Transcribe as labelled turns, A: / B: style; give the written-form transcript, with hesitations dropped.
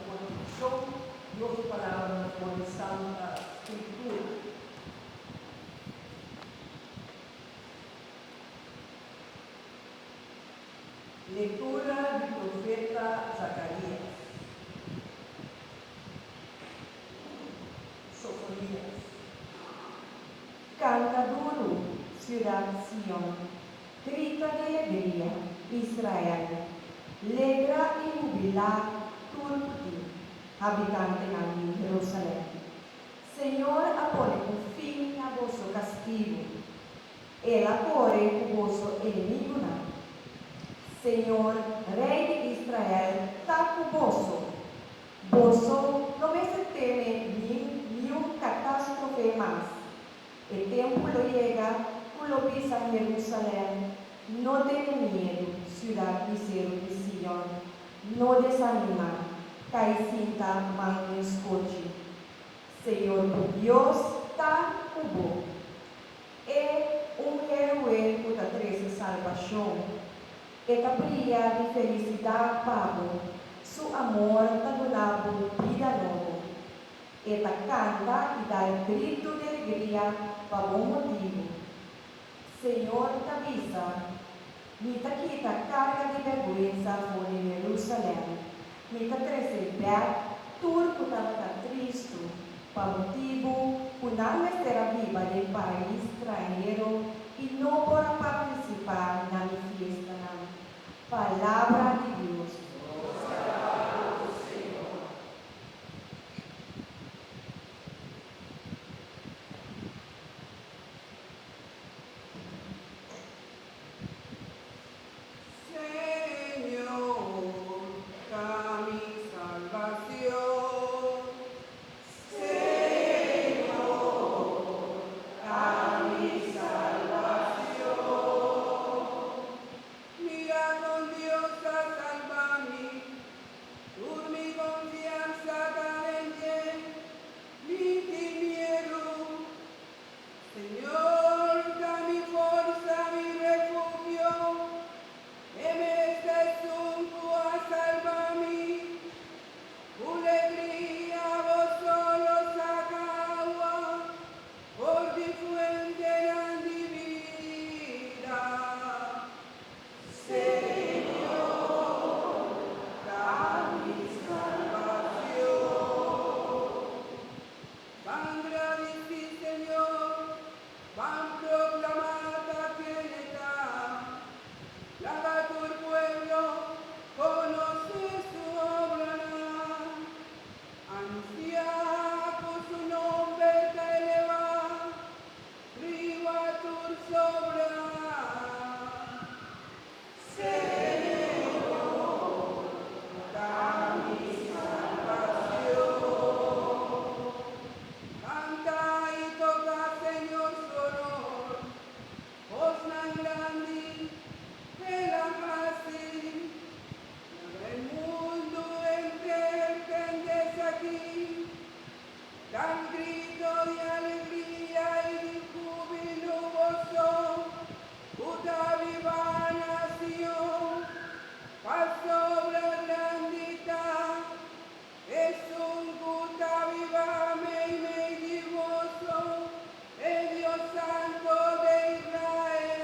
A: ku atenshon Dios su palabranan for di Santa Skritura. Lektura di profeta Zakarías. Sofonías.
B: Kanta duru, siudat Sion, grita di alegria, Israel, legra i hubilá tur ku tin, habitantenan di Jerusalèm. Señor a pone un fin na boso kastigu, El a kore ku boso enemigunan. Señor, Rei di Israel, ta ku boso. Boso no mester teme niun katástrofe mas. E tempu lo yega ku lo bisa Jerusalèm, No tene miedu, siudat di seru di Sion, no desanimá, kai sinta man den skochi. Señor bo Dios ta ku bo. E un héroe ku ta trese salbashon. E ta bria di felisidat pa bo, su amor ta duna bo bida nobo. E ta kanta i dal gritu di alegria pa bo motibu. Señor ta bisa, Mi ta kita karga di bèrgwensa for di Jerusalèm, mi ta trese bèk tur ku tabata tristu pa motibu ku nan mester a biba den pais stranhero i no por a partisipá na mi fiestanan. Palabra di Dios.
C: Nos ta alabá bo, Señor. Señor ta mi salbacion. Señor ta mi salbacion. Mira con Dios a salba mi, tur mi confianza ta den dje, mi tin miedu. Señor ta mi forsa, mi refugio, E mes ta esun ku a salba mi. Ku legria boso lo saka awa for di fuentenan di bida. Señor ta mi salbacion. Ban gradisí Señor, ban proklamá ta ken E ta. Laga tur pueblo konosé Su obranan. Anunsiá ku Su nomber ta elevá riba tur sobrá. Señor ta mi salbacion. Canta y toca Señor su honor, cosnan grandi El a haci. Laga e mundu henter tende esaki, dal grito di alegria y di jubilo boso. Ku ta biba na Sion, pasobra grandi ta Esun ku ta biba meimei di boso, e Dios Santo de Israel.